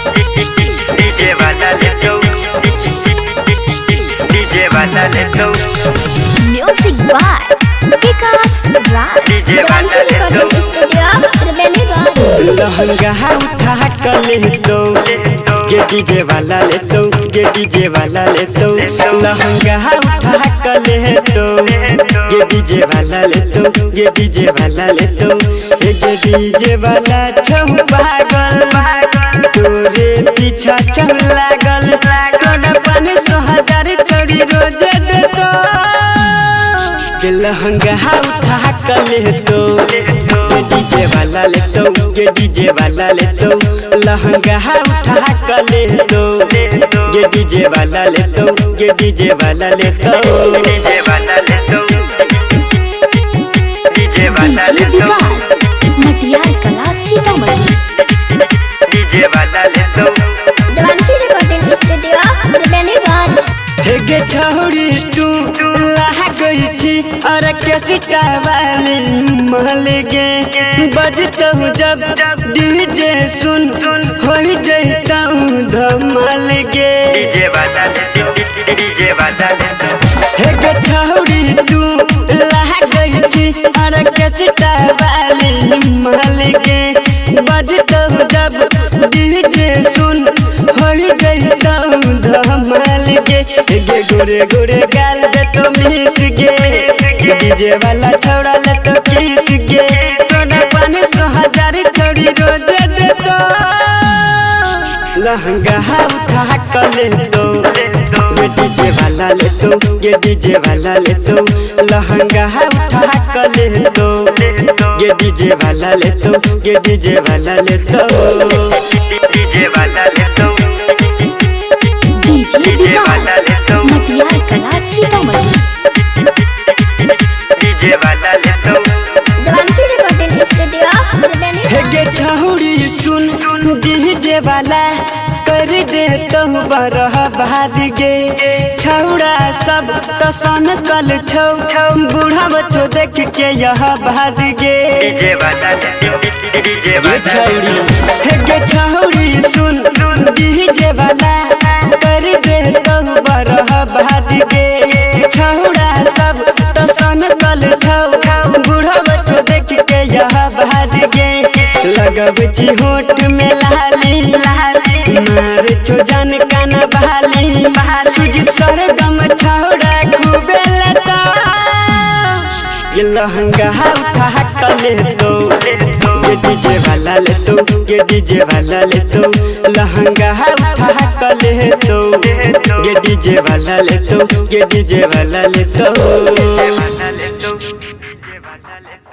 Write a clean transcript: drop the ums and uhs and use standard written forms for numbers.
DJ वाला लेतो, DJ वाला लेतो। Music by Vikas Raj. DJ वाला लेतो। स्टूडियो त्रिवेणीगंज। लहंगा उठा कर लेतो ये डीजे वाला लेतो, ये डीजे वाला लेतो। लहंगा उठा कर लेतो ये डीजे वाला लेतो, ये डीजे वाला लेतो। ये डीजे वाला छौ पागल, तोरे पीछा छौ लागल। तोरा 500,000 छोड़ी रोज देतो के लहंगा उठा कर लेतो ये डीजे वाला लेतो, ये डीजे वाला लेतो। लहंगा उठा कर लेतो ये डीजे वाला लेतो, ये डीजे वाला लेतो। डीजे वाला लेतो, डीजे वाला डीजे लेतो। विकास मटियार कला सीतामढ़ी। डीजे वाला लेतो। Devanshi recording studio Triveniganj. हे गे छौड़ी तू लाह गई छी और कैसेटा वाली महल गे। बजतौ जब डीजे सुन हो जैतौ धमाल गे। डीजे वाला डीजे वाला लेतो। हे गे छौड़ी तू लाह गई छी और कैसेटा वाली महल गे। बजतौ जब डीजे सुन हो जैतौ धमाल गे। गे गोरे गोरे गाल दे तो मिस गे, डीजे वाला छौड़ा ले तो किस गे। तोरा 500,000 छोड़ी रोज देतो लहंगा उठा कर लेतो ये डीजे वाला लेतो, ये डीजे वाला लेतो। लहंगा उठा कर लेतो ये डीजे वाला लेतो, ये डीजे वाला लेतो। डीजे वाला लेतो। डीजे डीजे वाला विकास लेतो। मटियार कला सीतामढ़ी। डीजे वाला लेतो। Devanshi recording studio Triveniganj. हे गे छौड़ी सुन डीजे वाला कर दे तो बर्बाद गे। छौड़ा सब तसन कल छौ, बूढ़ा बच्चो देख के यह भाद गे। डीजे वाला डीजे गे वाला छौड़ी, हे गे छौड़ी सुन डीजे वाला कर दे तो बर्बाद गे। छौड़ा सब तसन कल छौ, बूढ़ा बच्चो देख के यह भाद गे। लगब छी होठ में लाली, मार छो जान कान बहाली। सुजित सरगम छौड़ा खूबे लता ये लहंगा उठा कर लेतो ये डीजे वाला लेतो, ये डीजे वाला लेतो। लहंगा उठा कर लेतो ये डीजे वाला लेतो, ये डीजे वाला लेतो। वाला लेतो, डीजे वाला लेतो।